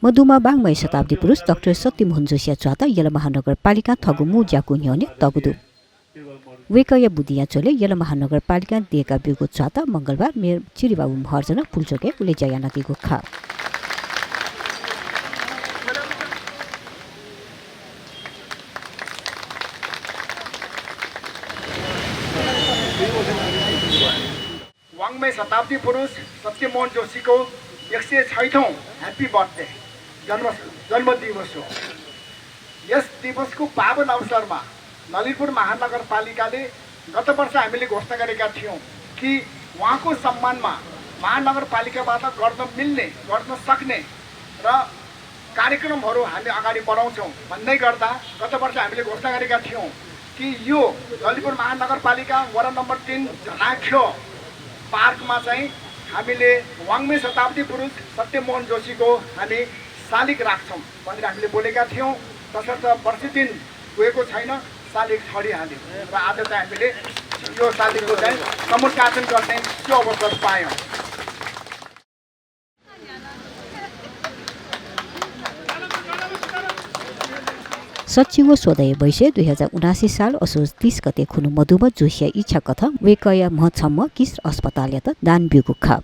मधुमा बाङमय शताब्दी पुरुष डाक्टर सत्यमोहन जोशी च्वाता यल महानगरपालिका थगुमु ज्याकुन्योने तगुदु वेकय बुदिया चोले यल महानगरपालिका दिएका बिगु च्वाता मंगलबार मेयर चिरिबाबु महर्जन पुलचोके उले जयानकी गुखा वाङमय शताब्दी पुरुष सत्यमोहन जोशीको 106औं ह्याप्पी बर्थडे जन्म दिवस हो। यस दिवसको पावन अवसरमा ललितपुर महानगरपालिकाले गत वर्ष हामीले घोषणा गरेका थियौँ कि उहाँको सम्मानमा महानगरपालिकाबाट गर्न मिल्ने गर्न सक्ने र कार्यक्रमहरू हामी अगाडि बढाउँछौँ भन्दै गर्दा गत वर्ष हामीले घोषणा गरेका थियौँ कि यो ललितपुर महानगरपालिका वडा नम्बर 3 झनाख्यो पार्कमा चाहिँ हामीले वाङमय शताब्दी पुरुष सत्यमोहन जोशीको हामी शालिग राख्छौँ भनेर हामीले बोलेका थियौँ। तसर्थ वर्ष दिन गएको छैन, शालिग छरिहाल्यो र आज चाहिँ हामीले यो शालिगको चाहिँ समुद्घाटन गर्ने त्यो अवसर पायौँ। सचिव स्वदय वैश्य 2079 साल असोज 30 गते खुनु मधुम जोशिया इच्छा कथा वेकय महछम्म किस अस्पताल यत दान बिगुखा